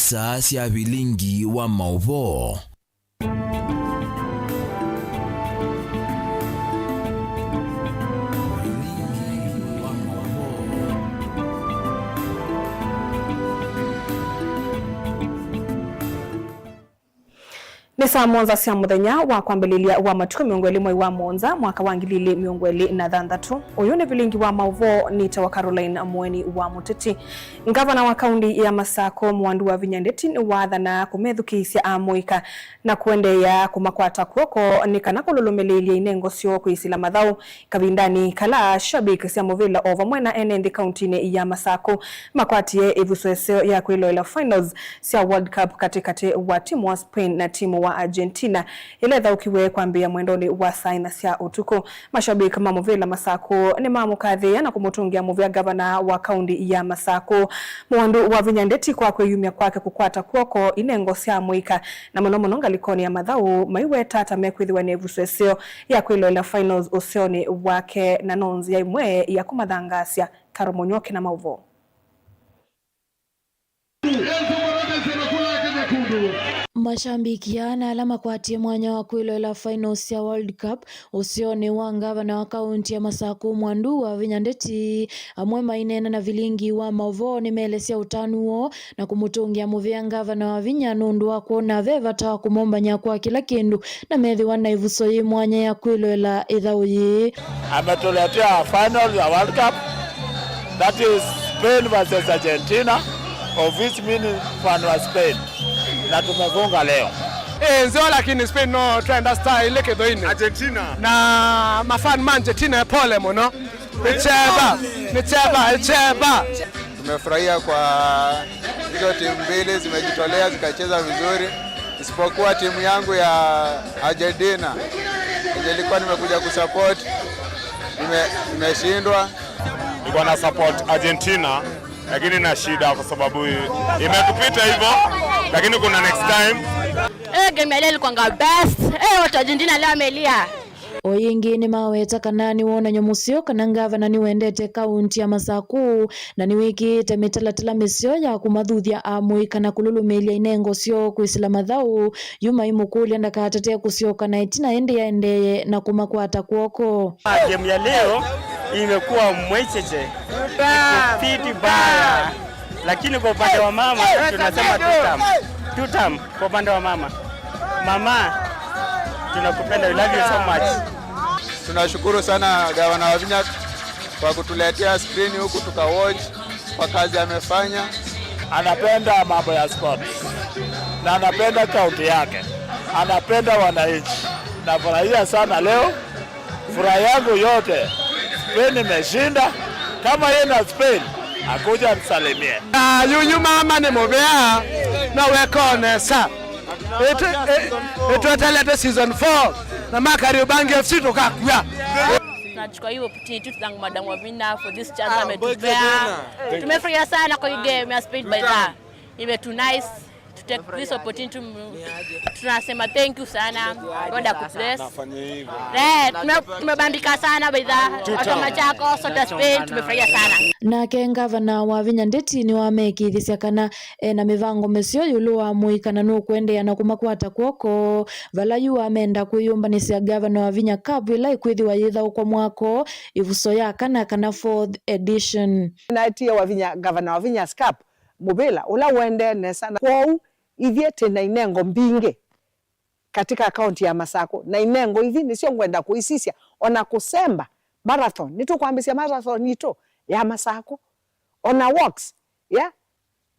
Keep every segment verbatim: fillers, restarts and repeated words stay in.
Saa sya vilingi wa maũvoo. Vilingi wa maũvoo. Nĩ saa mũonza sya mũthenya wa kwambĩlĩlya wa matukũ mĩongo ĩlĩ mwei wa mũonza mwaka wa ngili ilĩ mĩongo ĩlĩ na thanthatũ. Ũyũ nĩ vilingi wa maũvoo, nĩtawa Caroline Mũeni wa Mũteti. Ngavana wa kaunti ya Masakũ, Mwandu wa Vinya Ndeti, nĩwaathana kũmethukĩĩsya amũika na kũendeea kũmakwata kw'oko nĩ kana kũlũlũmĩlĩĩlya inengo syoo kwĩsĩla mathaũ. Kavindanĩ kala shabik sya mũvĩla o vamwe na ene nthĩ kauntinĩ ya Masakũ makwatie ĩvuso ĩseo ya kwĩloela finals sya World Cup katĩkatĩ wa timu wa Spain na timu wa Argentina, ĩla ĩthaũkiwe kwambĩĩa mwendonĩ wa saa ina sya ũtukũ. Mashabik ma mũvĩla Masakũ nĩmamũkathĩĩa na kũmũtũngĩa mũvea ngavana wa kaunti ya Masakũ, Mwandu wa Vinya Ndeti, kwa kwĩyumya kwake kũkwata kw'oko inengo sya amũika, na mũno mũno ngalĩkonĩ ya mathaũ, maiweta ta mekwĩthĩwa na ĩvuso ĩseo ya kwĩloela finals ũseonĩ wake, na no nzĩa ĩmwe ya kũmathangaasya. Karo Mũnyoke na maũvoo. Mashambiki aa na ala makwatie mwanya wa kwĩloela finals sya World Cup ũseonĩ wa ngavana wa kaunti ya Masakũ, Mwandu wa Vinya Ndeti, amwe maineena na vilingi wa maũvoo nĩmeelesya ũtanu woo na kũmũtũngĩa mũvea ngavana wa Vinya nũndũ wa kwona ve vata wa kũmombany'a kwa kĩla kĩndũ na methĩwa na ĩvuso yĩ mwanya ya kwĩloela ĩthaũ yĩĩ. Ametuletea final ya World Cup, that is Spain versus Argentina, of which mimi fan wa Spain, na tumefunga leo. Eh, nzeo, lakini Spain no twenda star ile kĩthũinĩ. Argentina. Na mafan ma Argentina pole mũno. Nĩ kyeva, nĩ kyeva, nĩ kyeva. Tumefurahia kwa hizo timu mbili, zimejitolea zikacheza vizuri, isipokuwa timu yangu ya Argentina yenye ilikuwa nimekuja kusupport, nime-, nimeshindwa. Nilikuwa na support Argentina, lakini na shida kwa sababu i-, imetupita hivyo, lakini kuna next time. Eh, game ya leo ilikuwanga best. Eh, watu wa Argentina leo wamelia. O yĩngĩ nĩmaweta kana nĩ wonany'o mũseo kana ngavana nĩwendete kaunti ya Masakũ na nĩwĩkĩĩte mĩtalatala mĩseo ya kũmathuthya amũika na kũlũlũmĩĩlya inengo syoo kwĩsĩla mathaũ, yu maimũkũlya ndakatate kũsyoka na ĩtina ĩndĩ aendeeye na kũmakwata kw'oko. Game ya leo imekuwa mwecheche, iko fiti baya, lakini kwa upande wa mama tunasema two term. Two term. Kwa upande wa mama, mama, tunakupenda, we love you so much. Tunashukuru sana gavana Wavinya kwa kutuletea screen huku tukawatch kwa kazi amefanya. Anapenda mambo ya sports na anapenda kaunti yake, anapenda wananchi. Nafurahia sana leo. Furaha yangu yote, Spain imeshinda. Kama yeye na Spain, akuja nisalimie. Ah, yuyu mama nĩ mũvea, no weka o nesa. Ĩtũ-, ĩ-, ĩtwetelete season four, na ma Kariobangi F C tũkakua. Tunachukua hiyo opportunity to thank Madam Wavina for this chance ametupea. Tumefurahia sana kwa hii game ya Spain by the way. Imetu nice to take this opportunity to, tunasema thank you sana. God akubless. Eh, tume-, tumebambika sana by the watu wa Machakos, sote Spain, tumefurahia sana. Nake ngavana Wavinya Ndeti nĩwamekĩĩthĩsya kana e na mĩvango mĩseo ĩũlũ wa amũika na nũkũendeea na kũmakwata kw'oko, vala yu amenda kwĩyũmbanĩsya Ngavana Wavinya Cup ĩla ĩkwĩthĩwa yĩthaũkwa mwaka ũũ, ĩvuso ya kana, kana fourth edition. Nĩnaetie Wavinya, Ngavana Wavinya's Cup, mũvĩla ũla ũendee nesa, na kwoou ithyĩ twĩ na inengo mbingĩ katika kaunti ya Masakũ, na inengo ithi nĩsyo ngwenda kũisisya, o na kũsemba marathon. Nĩtũkwambĩsya marathon yitũ ya Masakũ, o na walks, yeah?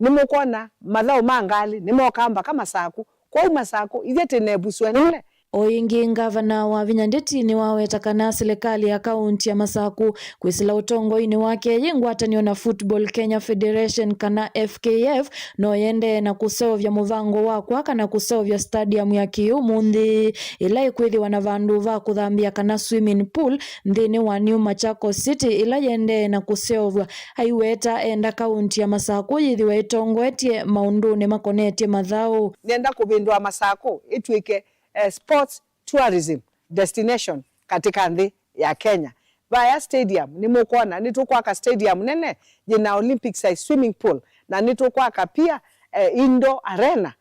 Nĩmũkwona mathaũ ma ngalĩ nĩmokaa mbaka Masakũ. Kwoou Masakũ, ithyĩ twĩ na ĩvuso ĩnene. O ĩngĩ, Ngavana Wavinya Ndeti nĩwaweta kana silikalĩ ya kaunti ya Masakũ kwĩsĩla ũtongoinĩ wake yĩ ngwatanĩo na Football Kenya Federation, kana F K F, no yendee na kũseũvya mũvango wa kwaka na kũseũvya stadium ya kĩ-ũmũnthĩ, ĩla ĩkwĩthĩwa na vandũ va kũthambĩa, kana swimming pool, nthĩnĩ wa New Machakos City, ĩla yendee na kũseũvw'a. Aiweta enda kaunti ya Masakũ yĩthĩwe ĩtongoetye maũndũnĩ makonetye mathaũ. Nĩenda kũvĩndũa Masakũ ĩtw'ĩke, eh, sports tourism destination katika nthĩ ya Kenya. Vaya stadium, nĩmũkwona, nĩtũkwaka stadium nene yĩna Olympic size swimming pool, na nĩtũkwaka pia, eh, Indo Arena,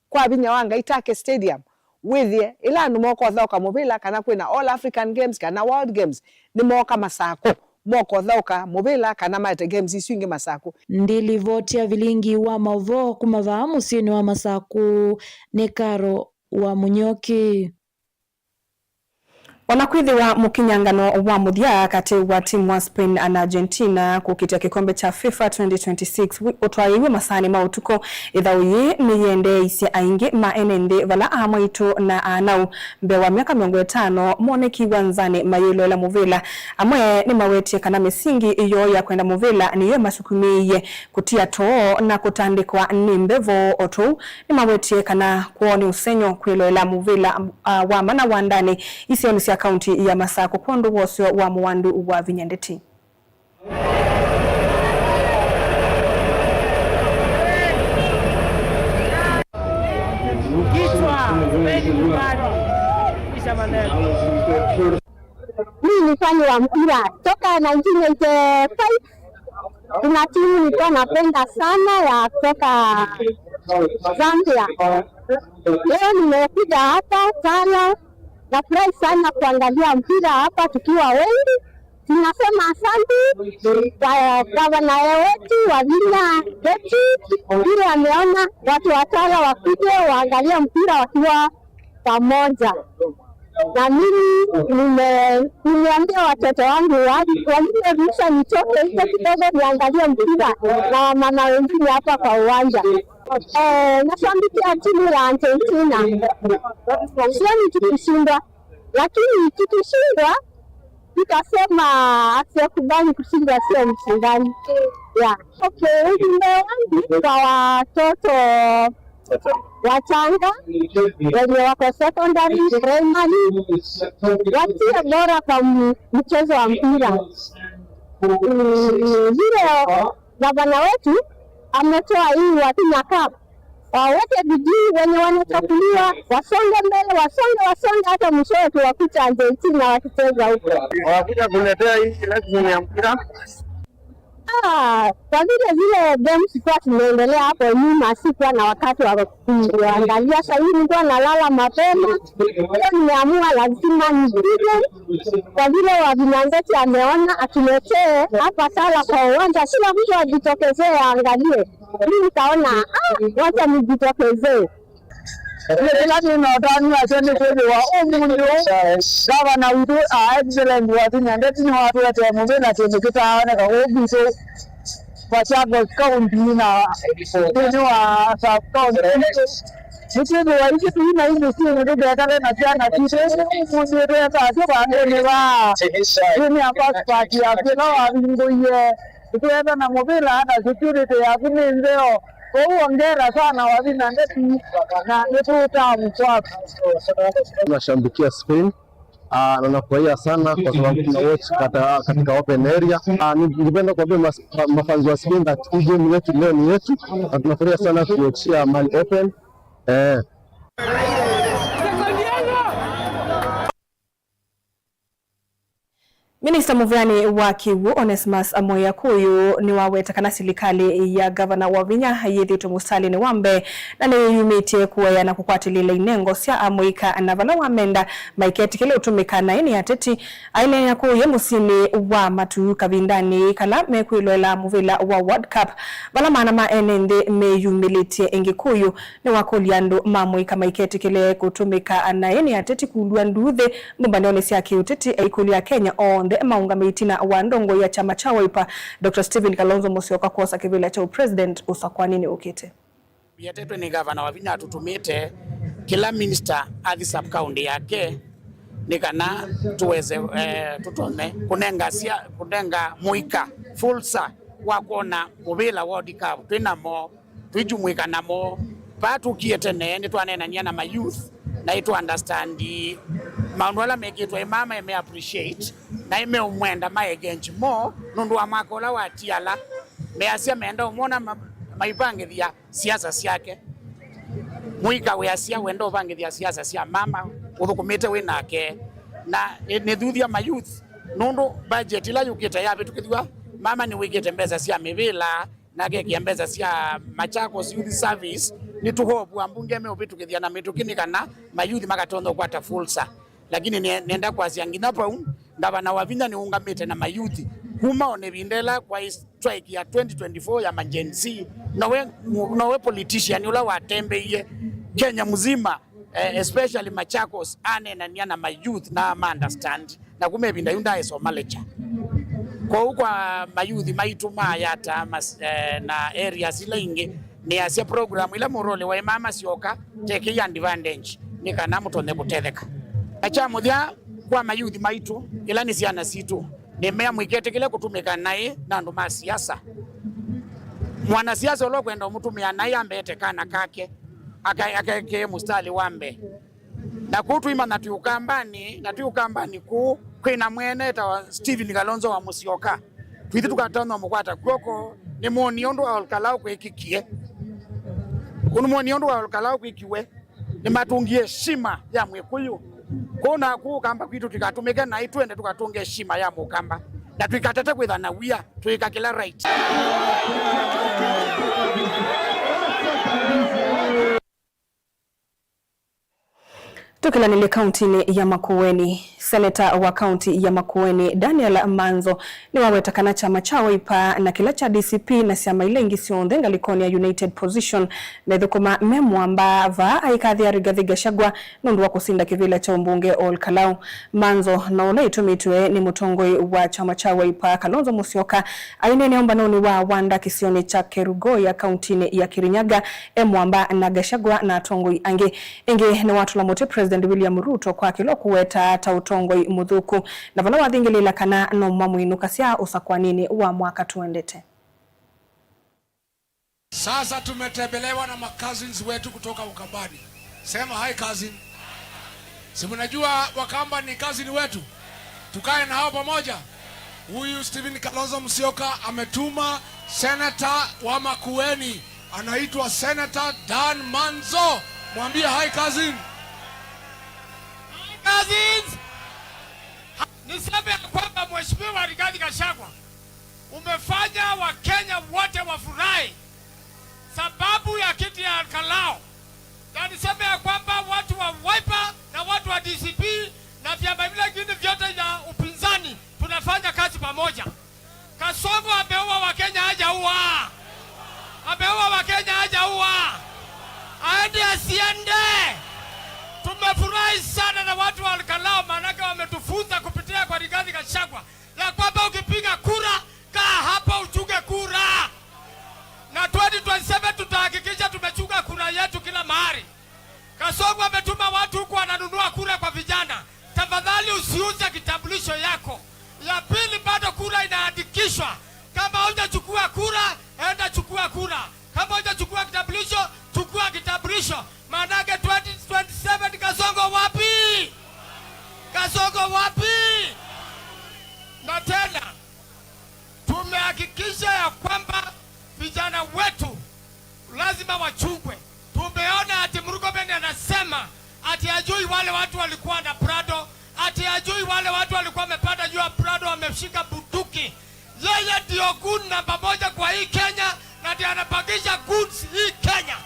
kwa vinya wa Ngai, Turkey Stadium, wĩthĩe ĩla andũ moka ũthaũka mũvĩla, kana kwĩna All African Games kana World Games, nĩmooka Masakũ, moka ũthaũka mũvĩla kana maete games isu ingĩ Masakũ. Ndilivoti ya vilingi wa maũvoo kuma vaa mũsyĩnĩ wa Masakũ nĩ Karo wa Mũnyoki. O na kwĩthĩwa mũkinyangano wa mũthya katĩ wa timu wa Spain na Argentina kũkitĩa kĩkombe kya FIFA twenty twenty-six wĩ-, ũtwaĩiw'e masaanĩ ma ũtukũ, ĩthaũ yĩĩ nĩyĩendeeisye aingĩ ma ene nthĩ vala aamwaitũ na aanau mbee wa myaka mĩongo ĩtano monekie iwanzanĩ mayĩloela mũvĩla. Amwe nĩmawetie kana mĩsingi yoo ya kwenda mũvĩla nĩyo ĩmasukumĩĩie kũtia too na kũtandĩkwa nĩ mbevo. O tũu, nĩmawetie kana kwoo nĩ ũsengy'o kwĩloela mũvĩla, a, wa mana wandanĩ isionĩ sya kaunti ya Masakũ kwondũ wa ũseo wa mũwandu wa vinya ndeti. Kichwa, sipendi nyumbani. Kisha maneno. Mimi ni fani wa mpira toka nineteen eighty-five. Kuna timu nilikuwa napenda sana ya kutoka Zambia. Leo nimekuja hapa Tala, nafurahi sana kuangalia mpira hapa tukiwa wengi. Tunasema asante kwa gavana wetu Wavinya Ndeti, vile ameona watu wa Tala wakuje waangalie mpira wakiwa pamoja. Na mimi nime-, nimeambia watoto wangu wa-, walipozusha nitoke hicho kidogo niangalie mpira na wamama wengine hapa kwa uwanja. Eh, nashabikia timu ya Argentina. Sioni tukishindwa, lakini tukishindwa, tutasema asiyekubali kushindwa sio mshindani. Yeah. Okay, ujumbe wangu kwa watoto wachanga wenye wako secondary, primary, watie bora kwa m-, mchezo wa mpira. Mm, vile gavana wetu ametoa hii Wavinya Cup, waweke bidii, wenye wanachaguliwa wasonge mbele, wasonge, wasonge, hata mwishowe tuwakute Argentina wakicheza huko. Wakuja kuletea hii lesson ya mpira. Ah, kwa vile zile games zilikuwa zinaendelea hapo nyuma, sikuwa na wakati wa kuangalia. Sasa hivi nilikuwa nalala mapema. Leo nimeamua lazima nipige. Kwa vile Wavinya Ndeti ameona atuletee hapa Tala kwa uwanja, kila mtu ajitokezee aangalie. Mimi nikaona, ah, wacha nijitokezee. Nĩ kĩla nĩ na ũtanu wasyo nĩ kwĩthĩwa ũmũnthĩ ũũ, gavana witũ, a Excellent Wavinya Ndeti nĩwatũetee mũvĩla kĩndũ kĩtaaoneka kũũ kwitũ Machakos County na nthĩnĩ wa sub county. Nĩkwĩthĩwa ithyĩ tũi na imĩsyĩnĩ tũtekale na syana sitũ, ũmũnthĩ twenda syo vandũnĩ vaa. Ĩĩ nĩ ambassador ya kĩla wavingũie. Tũtwenda na mũvĩla na security yaku nĩ nzeo. Kwoou ongera sana Wavinya Ndeti na nĩtũũtaa mũkwako. Nashabikia Spain, ah, na nafurahia sana kwa sababu tuna watch kata-, katika open area. Ah, ningependa kuambia mas-, ma-, mafans wa Spain that hii game yetu leo ni yetu, na tunafurahia sana kuwatchia mahali open. Eh. Minista mũveani wa kĩw'ũ Onesmus Mwea Kũyũ nĩwaweta kana silikalĩ ya Gavana Wavinya yĩthĩtwe mũsitalĩnĩ wa mbee na nĩyĩyumĩtye kũea na kũkwatĩlĩĩla inengo sya amũika, na vala wamenda maiketĩkĩle ũtũmĩka naĩ nĩ ateti. Aineenea kũya mũsyĩnĩ wa Matuu kavindanĩ kala mekwĩloela mũvĩla wa World Cup, vala maana ma ene nthĩ meyumĩlĩtye ĩngĩ. Kũyũ nĩwakũlya andũ ma mũika maiketĩkĩle kũtũmĩka naĩ nĩ ateti kũlw'a nduuthĩ mbũmbanĩonĩ sya kĩũteti. Aikũlya Akenya onthe maũngame ĩtina wa ndongoi ya kyama kya Wiper, Doctor Stephen Kalonzo Musyoka kwosa kĩvĩla kya ũpresident ũsakwanĩnĩ ũkĩte. Yetetwe nĩ Gavana Wavinya atũtũmĩte kĩla minister athi sub county yake nĩ kana tũweze, eh, tũtonye kũnenga sya, kũnenga mũika fursa wa kwona mũvĩla World Cup twĩ namo, tũijumwĩka namo. Vaa tũkie tene nĩtwaneenania na ma youth na ĩtũ understand maũndũ ala mekĩtwe ĩ mama ĩme appreciate na ĩmeũmwenda ma engage more nũndũ wa mwaka ũla watiala. Measya menda ũmwona ma-, maivangĩthya siasa syake. Mũika wĩasya wenda ũvangĩthya siasa sya mama ũthũkũmĩte wĩ nake. Na nĩthuthya ma youth nũndũ budget ĩla yũkĩte yavĩtũkĩthw'a, mama nĩwĩkĩte mbesa sya mĩvĩla na akekĩa mbesa sya Machakos Youth Service, nĩtũhovu ambunge meũvĩtũkĩthya na mĩtũkĩ nĩ kana mayuthi makatonya kũkwata fursa. Lakini nĩ-, nĩenda kwasya nginya vau, ngavana Wavinya nĩũngamĩte na mayuthi kuma o na ĩvinda ĩla kwaĩ strike ya twenty twenty-four ya ma Gen Z. Nowe, nowe politician ũla watembeie Kenya mzima, eh, especially Machakos, aneenania na mayouth na ma understand. Na kuma ĩvinda yu ndaĩsoma lecture. Kwoou kwa mayuthi maitũ ma Yatta, mas-, eh, na areas ila ingĩ, nĩasya program ila Mũrũlĩ waĩ maa masyoka, take advantage nĩ kana mũtonye kũtetheka. Na kya mũthya kwa mayuthi maitũ, ila nĩ syana sitũ, nĩmea mũiketĩkĩle kũtũmĩka naĩ na andũ ma siasa. Mwanasiasa ũla ũkwenda ũmũtũmĩa naĩ ambe ete kana kake, aka-, akekĩe mũstalĩ wa mbee. Na kũu tũimanya twĩ Ũkambanĩ, na twĩ Ũkambanĩ kũu kwĩna mwene etawa Stephen Kalonzo wa Musyoka. Twĩthĩ tũkatonya mũkwata kw'oko, nĩmwonie ũndũ wa Ol Kalou kwĩkĩkie. Kũu nĩmwonie ũndũ wa Ol Kalou kwĩkiwe, nĩmatũngie heshima ya Mwĩkũyũ. Kũu na kũu Ũkamba kwitũ tũikatũmĩke naĩ twende tũkatũnge heshima ya Mũkamba. Na tũikatate kwĩtha na wia, tũika kĩla right. Tũkĩlanĩlye kauntinĩ ya Makueni, seneta wa kaunti ya Makueni, Daniel Manzo, nĩwaweta kana kyama kya Wiper na kĩla kya D C P na syama ila ingĩ syonthe ngalĩkonĩ ya United Position methũkũma me mũamba vaa aikathĩa Rigathi Gachagua nũndũ wa kũsinda kĩvĩla kya ũmbunge Ol Kalou. Manzo, na ũla ĩtũmĩtwe nĩ mũtongoi wa kyama kya Wiper, Kalonzo Musyoka, aineenea ũmbanonĩ wa Wanda kĩsionĩ kya Kerugoya, kauntinĩ ya Kirinyaga, e mũamba na Gachagua na atongoi angĩ. Ĩngĩ nĩwatũla mũtĩ President William Ruto kwa kĩla ũkũweta ta ũtongoi mũthũku, na vala wathingĩlĩĩla kana no mamwĩnũkasya ũsakwaninĩ wa mwaka tũendete. Sasa tumetembelewa na ma cousins wetu kutoka Ukambani. Sema hi cousin. Si mnajua Wakamba ni cousin wetu? Tukae na hao pamoja. Huyu Stephen Kalonzo Musyoka ametuma senator wa Makueni, anaitwa Senator Dan Manzo. Mwambie hi cousin. Hi cousins. Niseme ya kwamba Mheshimiwa Rigathi Gachagua, umefanya Wakenya wote wafurahi sababu ya kiti ya Ol Kalou. Na niseme ya kwamba watu wa Wiper na watu wa D C P na vyama vile vingine vyote vya upinzani tunafanya kazi pamoja. Kasongo ameua Wakenya, hajaua? Ameua Wakenya, hajaua? Aende asiende? Tumefurahi sana na watu wa Ol Kalou, maanake wametufunza kupitia kwa Rigathi Gachagua ya kwamba ukipiga kura, kaa hapo uchunge kura. Na twenty twenty-seven tutahakikisha tumechunga kura yetu kila mahali. Kasongo ametuma watu huku wananunua kura kwa vijana. Tafadhali usiuze kitambulisho yako. Ya pili, bado kura inaandikishwa. Kama hujachukua kura, enda chukua kura. Kama hujachukua kitambulisho, chukua kitambulisho. Maanake twenty twenty-seven Kasongo wapi? Kasongo wapi? Na tena, tumehakikisha ya kwamba vijana wetu lazima wachungwe. Tumeona ati Murkomen anasema ati hajui wale watu walikuwa na Prado, ati hajui wale watu walikuwa wamepanda juu ya Prado wameshika bunduki. Yeye ndio goon namba moja kwa hii Kenya na ndiye anapangisha goons hii Kenya.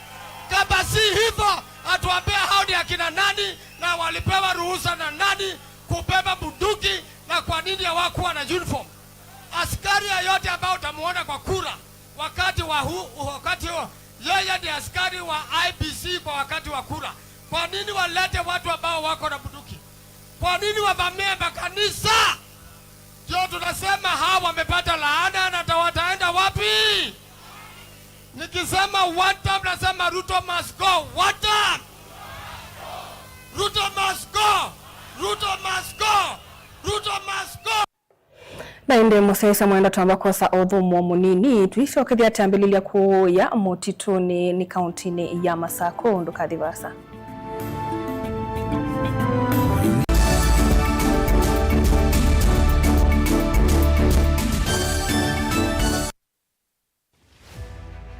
Kama si hivyo, atuambie hao ni akina nani na walipewa ruhusa na nani kubeba bunduki na kwa nini hawakuwa na uniform. Askari yeyote ambao utamuona kwa kura wakati wa hu-, wakati huo, yeye ni askari wa I E B C kwa wakati wa kura. Kwa nini walete watu ambao wako na bunduki? Kwa nini wavamie makanisa? Ndio tunasema hawa wamepata laana na ta-, wataenda wapi? Nikisema one term, nasema Ruto must go. One term. Ruto must go. Ruto must go. Ruto must go. Na ĩndĩ mũsyaĩĩsya mwendwa, twamba kwosa ũthũmũo mũnini, tũisyokethya kyambĩlĩlya kũũya mũtitũnĩ nĩ kauntinĩ ya Masakũ. Ndũkathi vaasa.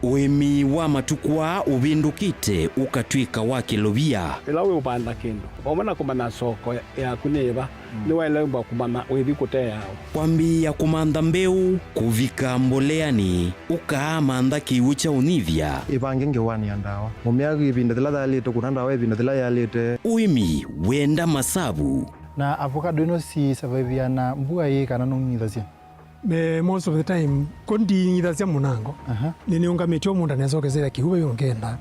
Ũĩmi wa matukũ aa ũvĩndũkĩte ũkatw'ĩka wa kĩlovia. Ĩla wĩ ũvanda kĩndũ, vamwe na kũmanya soko yaku nĩ ĩva, nĩwaĩle wĩmbwa kũmanya wĩthi kũteawa. Kwambĩĩa kũmantha mbeũ, kũvika mboleanĩ, ũkaamantha kĩw'ũ kya ũnyivya. Ĩvange ngewanĩ ya ndawa. Mũmĩa ĩvinda yĩla yaĩlĩte, kũna ndawa ĩvinda yĩla yaĩlĩte. Ũĩmi wenda masavu. Na avocado ĩno si survive na mbua ĩ kana nũng'ithasya? Me, most of the time, ko nding'ithasya mũnango. Aha. Nĩnĩũngamĩtye o mũnda nesokesera kĩw'ũ vau ngenda.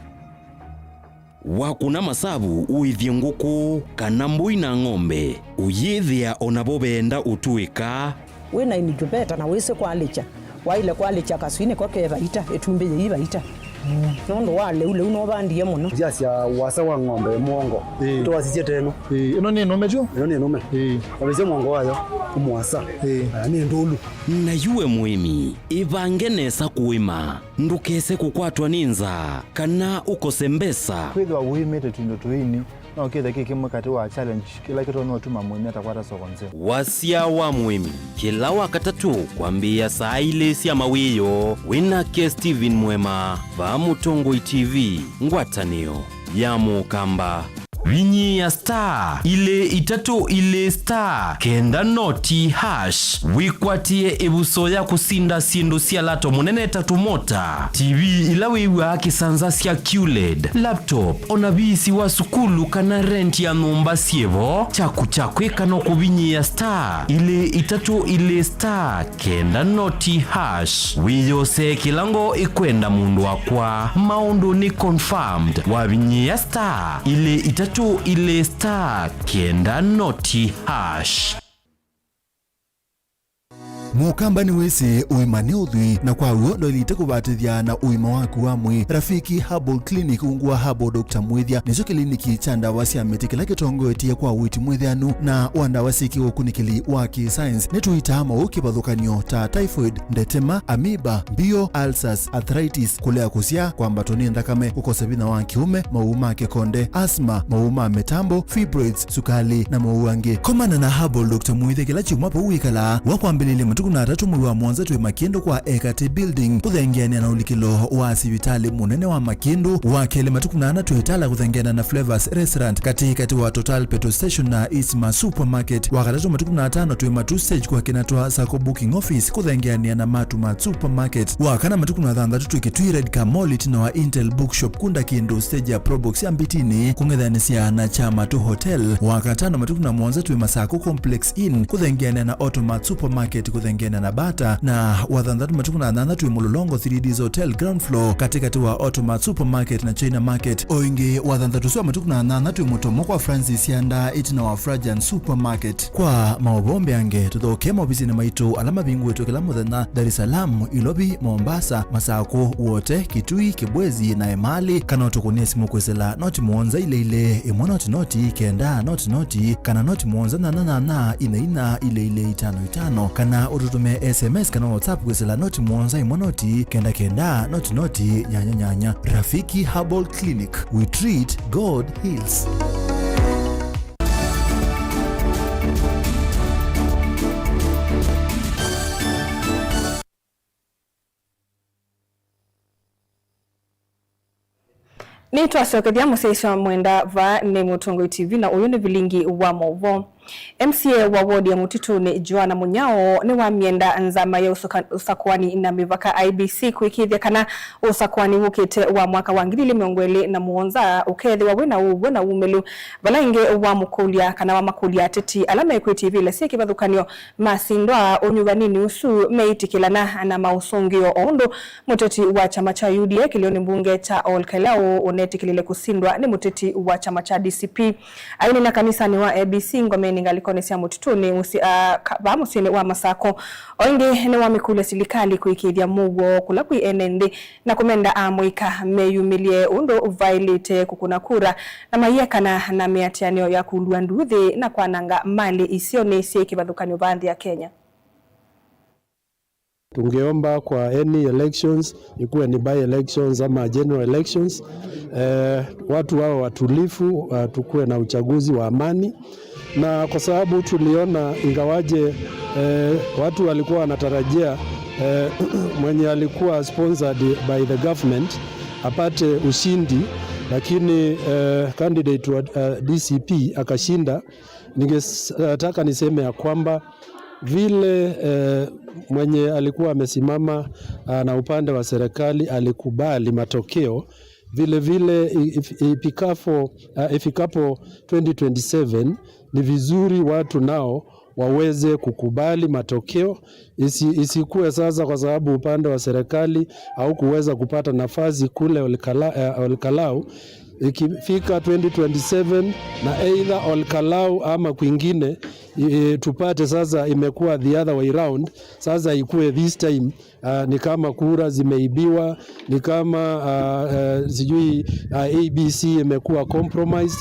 Wakũna masavu ũĩthye ngũkũ kana mbũi na ng'ombe, ũyĩthĩa o navo veenda ũtũĩka. Wĩ na incubator na wĩsĩ kwalĩkya, waĩle kwalĩkya kaswinĩ ko ke vaita, ĩtumbĩ yĩi vaita. Nũndũ wa lĩu, lĩu nũvandie mũno. Nzĩa sya wasa wa ng'ombe mũongo. Ĩĩ. Tũwasisye teno. Ĩĩ, ĩno nĩ nũme tyo? Ĩno nĩ nũme. Ĩĩ. Wavĩsya mũongo wayo, ũmwasa. Ĩĩ. Aya nĩ ndũlu. Na yu we mũĩmi, ĩvange nesa kũĩma, ndũkese kũkwatwa nĩ nzaa, kana ũkose mbesa. Kwĩthĩwa ũĩmĩte tũindo tũini, no kĩthe kĩ kĩmwe katĩ wa challenge kĩla kĩtonya ũtuma mũĩmi atakwata soko nzeo. Wasya wa mũĩmi, kĩla Wakatatũ kwambĩĩa saa ilĩ sya mawĩoo, wĩ nake Steven Mwema, vaa Mũtongoi T V, ngwatanĩo ya Mũkamba. Vinyĩĩa star ilĩ itatũ ilĩ star kenda noti hash, wĩkwatĩe ĩvuso ya kũsinda syĩndũ sya lato mũnene ta tũmota, T V ila wĩw'aa kĩsanza sya QLED, laptop, o na viisi wa sukulu kana rent ya nyũmba syĩ vo. Kyaku kya kwĩka no kũvinyĩĩa star ilĩ itatũ ilĩ star kenda noti hash. Wĩyosee kĩla ngoo ĩkwenda, mũndũ wakwa. Maũndũ nĩ confirmed. Wavinyĩĩa star ilĩ itatũ ilĩ star kenda noti hash. Mũkamba nĩwĩsĩ ũima nĩ ũthwii, na kwa w'o ndwaĩlĩte kũvatĩthya na ũima waku wa mwĩĩ. Rafiki Herbal Clinic ungu wa Herbal Doctor Mwĩthya nĩkyo kĩliniki kya ndawa sya mĩtĩ kĩla kĩtongoetye kwa ũiiti mwĩthĩanu na wa ndawa syĩ kĩũkunĩkĩli wa kĩ-science. Nĩtũitaa maũũ kĩvathũkany'o ta typhoid, ndetema, amoeba, mbio, ulcers, arthritis, kũlea kũsyaa, kwambatwa nĩ nthakame, kũkosa vinya wa kĩũme, mawau ma kĩkonde, asthma, mawau ma mĩtambo, fibroids, sukali, na mawau angĩ. Komana na Herbal Doctor Mwĩthya kĩla kyumwa vau wĩkalaa. Wa kwambĩlĩlya matukũ na atatũ mwei wa mũonza twĩ Makĩndũ kwa Ekatĩ Building, kũthengeanĩa na ũlikĩlo wa sivitalĩ mũnene wa Makĩndũ. Wa kelĩ matukũ na ana twĩ Ĩtala kũthengeana na Flavors Restaurant, katĩ katĩ wa Total Petrol Station na Eastma Supermarket. Wa katatũ matukũ na atano twĩ Matuu Stage kwa Kinatwa Sacco Booking Office, kũthengeanĩa na Matu Mart Supermarket. Wa kana matukũ na thanthatũ twĩ Kitui Red Car Mall, ĩtina wa Intel Bookshop, kunda kĩndũ stage ya Probox ya Mbitini, kũng'ethanĩsya na Kyamatu Hotel. Wa katano matukũ na mũonza twĩ Masako Complex Inn, kũthengeanĩa na Automart Supermarket, kũthengeanĩa na Bata. Na wa thanthatũ matukũ na nyanya twĩ Mũlolongo three Ds Hotel ground floor, katĩ katĩ wa Automart Supermarket na China Market. O ĩngĩ, wa thanthatũ ũsu wa matukũ na nyanya twĩ Mũtomo kwa Francis Sianda, ĩtina wa Frajan Supermarket. Kwa maũvoo mbeange, tũthokee maovisinĩ maitũ ala mavingũĩtwe kĩla mũthenya, Dar es Salaam, Ilovi, Mombasa, Masako, Wote, Kitui, Kibwezi, na Emali, kana ũtũkũnĩe simũ kwĩsĩla noti mũonza ilĩ ilĩ, ĩmwe noti noti, kenda noti noti, kana noti mũonza nyanya nyanya, inya inya, ilĩ ilĩ, itano itano, kana ũtũtũmĩe S M S kana WhatsApp kwĩsĩla noti mũonza ĩmwe noti, kenda kenda, noti noti, nyanya nyanya. Rafiki Herbal Clinic, we treat, God heals. Nĩtwasyokethya mũsyaĩĩsya wa mwenda vaa nĩ Mũtongoi T V, na ũyũ nĩ vilingi wa maũvoo. M C A wa wodi ya Mũtitũnĩ, Joanna Mũnyao, nĩwamyenda nzama ya ũsaka-, ũsakũani na mĩvaka, I E B C, kũĩkĩĩthya kana ũsakũani wũkĩte wa mwaka wa ngili ilĩ mĩongo ĩlĩ na mũonza ũkeethĩwa wĩ na ũw'o na wumĩlu, vala ĩngĩ wamũkũlya kana wamakũlya ateti ala mekwĩtya ivĩla syĩ kĩvathũkany'o masindwa ũnyuvanĩnĩ ũsu meĩtĩkĩlana na maũsũngĩo, o ũndũ mũteti wa kyama kya U D A kĩlĩonĩ mbunge kya Ol Kalou ũnetĩkĩlile kũsindwa nĩ mũteti wa kyama kya D C P. Aineena kanisanĩ wa A B C Ngomeni ngalĩkonĩ sya Mũtitũnĩ mũsyĩ, a, ka-, vaa mũsyĩnĩ wa Masako. O ĩngĩ nĩwamĩkũlya silikalĩ kũĩkĩĩthya mũuo kũla kwĩ ene nthĩ na kũmenda amũika meyumĩlye ũndũ vaĩlĩte kũkũna kura na maiekana na mĩatĩanĩo ya kũlua nduuthĩ na kwananga malĩ isionĩ syĩ kĩvathũkany'o vaa nthĩ ya Kenya. Tungeomba kwa any elections, ikuwe ni by-elections ama general elections, eh, watu wawe watulivu, uh, tukuwe na uchaguzi wa amani. Na kwa sababu tuliona ingawaje, eh, watu walikuwa wanatarajia eh, mwenye alikuwa sponsored by the government apate ushindi, lakini, eh, candidate wa, eh, D C P akashinda. Ningetaka niseme ya kwamba vile, eh, mwenye alikuwa amesimama, ah, na upande wa serikali alikubali matokeo, vile vile i-, if-, ifikapo, ah, ifikapo twenty twenty-seven, ni vizuri watu nao waweze kukubali matokeo. Isi-, isikuwe sasa kwa sababu upande wa serikali haukuweza kupata nafasi kule Olkala-, eh, Olkalau, ikifika twenty twenty-seven na either Olkalau ama kwingine, i-, tupate sasa imekuwa the other way round, sasa ikuwe this time, ah, ni kama kura zimeibiwa, ni kama, ah, eh, sijui, ah, I E B C imekuwa compromised.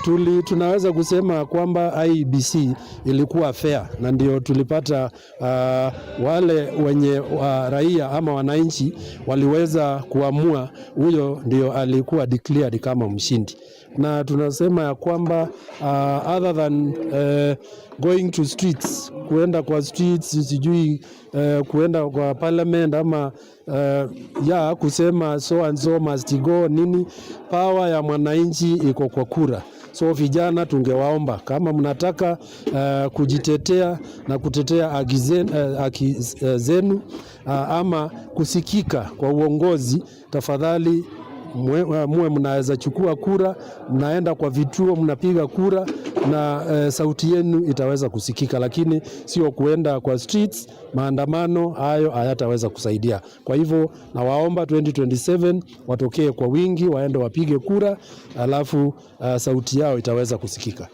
Tuli-, tunaweza kusema kwamba I E B C ilikuwa fair na ndio tulipata, ah, wale wenye, ah, raia ama wananchi waliweza kuamua, huyo ndio alikuwa declared kama mshindi. Na tunasema ya kwamba, ah, other than, eh, going to streets, kuenda kwa streets, sijui, eh, kuenda kwa parliament ama, eh, ya kusema so and so must go nini, power ya mwananchi iko kwa kura. So vijana, tungewaomba kama mnataka, eh, kujitetea na kutetea haki zen-, eh, haki, eh, zenu, ah, ama kusikika kwa uongozi, tafadhali mwe-, eh, muwe mnaweza chukua kura, mnaenda kwa vituo, mnapiga kura na, eh, sauti yenu itaweza kusikika, lakini sio kuenda kwa streets. Maandamano hayo hayataweza kusaidia. Kwa hivyo, nawaomba twenty twenty-seven watokee kwa wingi, waende wapige kura, alafu, ah, sauti yao itaweza kusikika.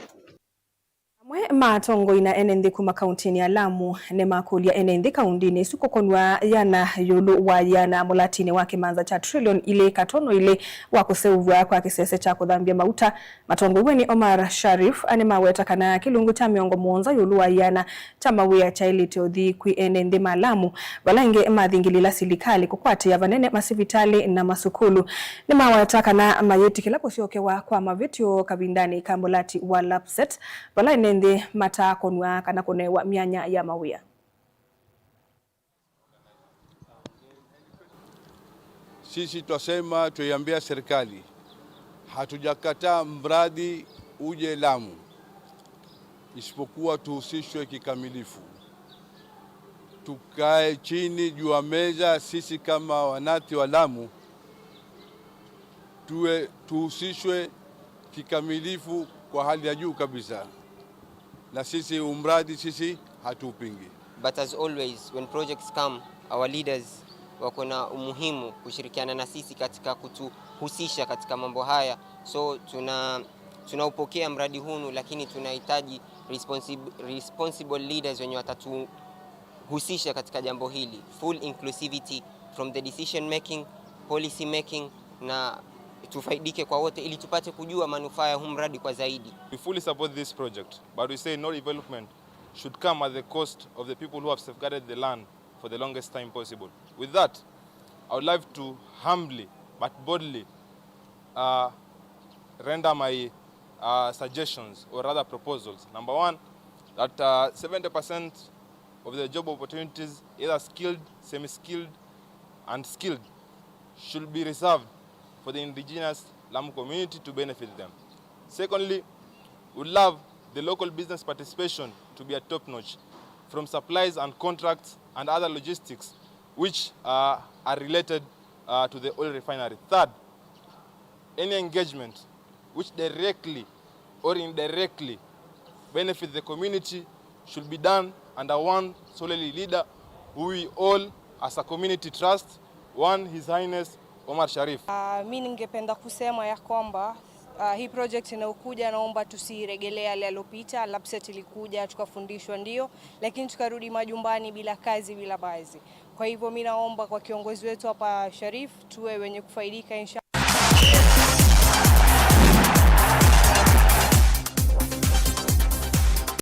Amwe ma atongoi na ene nthĩ kuma kauntinĩ ya Lamu nĩmakũlya ene nthĩ kauntinĩ ĩsu kũkonw'a yana ĩũlũ wa yana mũlatinĩ wa kĩmanza kya trillion ilĩ katono ilĩ wa kũseũvw'a kwa kĩsese kya kũthambya mauta. Matongoiwe nĩ Omar Sharif, nĩmaweta kana kĩlungu kya mĩongo mũonza ĩũlũ wa yana kya mawĩa kyaĩlĩte ũthi kwĩ ene nthĩ ma Lamu, vala ĩngĩ mathingĩlĩla silikalĩ kũkwatĩĩa vanene masivitalĩ na masukulu. Nĩmaweta kana mayĩtĩkĩla kũsyokewa kwa mavĩtyo kavindanĩ ka mũlati wa Lapset, vala ene nthĩ mataakonw'a kana kũnewa myanya ya mawĩa. Sisi twasema, twaiambia serikali, hatujakataa mradi uje Lamu, isipokuwa tuhusishwe kikamilifu. Tukae chini juu ya meza, sisi kama wananchi wa Lamu, tuwe, tuhusishwe kikamilifu kwa hali ya juu kabisa. Na sisi umradi sisi hatuupingi. But as always, when projects come, our leaders wako na umuhimu kushirikiana na sisi katika kutuhusisha katika mambo haya. So tuna, tunaupokea mradi hunu, lakini tunahitaji responsib-, responsible leaders wenye watatuhusisha katika jambo hili. Full inclusivity from the decision making, policy making, na tufaidike kwa wote ili tupate kujua manufaa ya huu mradi kwa zaidi. We fully support this project, but we say no development should come at the cost of the people who have safeguarded the land for the longest time possible. With that, I would like to humbly but boldly, uh, render my, uh, suggestions, or rather proposals. Number one, that, uh, seventy percent of the job opportunities, either skilled, semi-skilled, and skilled, should be reserved for the indigenous Lamu community to benefit them. Secondly, we love the local business participation to be at top notch, from supplies and contracts and other logistics which, uh, are related, uh, to the oil refinery. Third, any engagement which directly or indirectly benefit the community should be done under one solely leader who we all as a community trust, one His Highness Omar Sharif. Ah, mi ningependa kusema ya kwamba, ah, hii project inayokuja, naomba tusiregelee yale yalopita. Lapset ilikuja, tukafundishwa, ndio, lakini tukarudi majumbani bila kazi, bila bazi. Kwa hivyo mi naomba kwa kiongozi wetu hapa Sharif, tuwe wenye kufaidika, insha